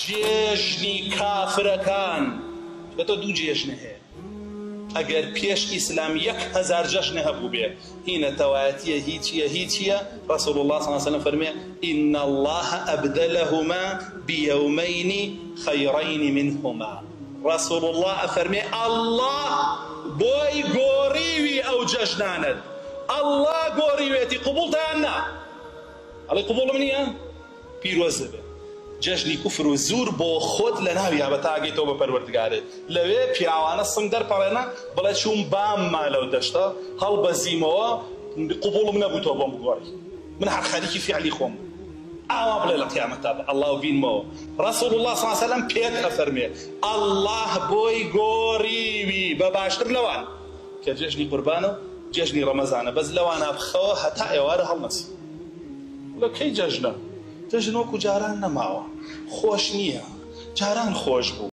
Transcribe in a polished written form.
جێژنی کافرەکان چونکە تۆ دوو جێژنە هەیە ئەگەر پێش ئیسلام 1000 جەژنە هەبووبێ هی نەتەوایەتیە هی چیە هی چیە رسول اللە صلی اللە علیه وسلم فەرمێ ان اللە ابدلهما بیومین خیرین منهما رسول اللە ئەفەرمێ اللە بۆی گۆڕیوی ئەو جەژنانەت اللە گۆڕیوێتی قبوڵتە یان نا ئەڵێ قبوڵم نییە پیرۆز بێ جەژنی کوفر و زور بۆ خۆت لەناویا بە تا ئەگەیتەوە بە پەروەردگارت لەوێ پیاوانە سنگ دەرپەڕێنە بڵێ چووم بام ما لەو دەشتە هەڵبەزیمەوە قبوڵم نەبوو تۆ بۆم بگۆڕی من هەر خەریکی فیعلی خۆم بووم ئاوا بڵێ لە قیامەتا بە اللە و بینمەوە رسول اللە صلی اللە علیە وسلم پێت ئەفەرمێ اللە بۆی گۆڕیوی بە باشتر لەوان کە جەژنی قوربانە و جەژنی ڕەمەزانە بەس لەوانا بخەوە هەتا ئێوارە هەڵنەسی بڵێ کەی جەژنە؟ جەژن وەکو جاران نەماوە خۆش نییە جاران خۆش بوو.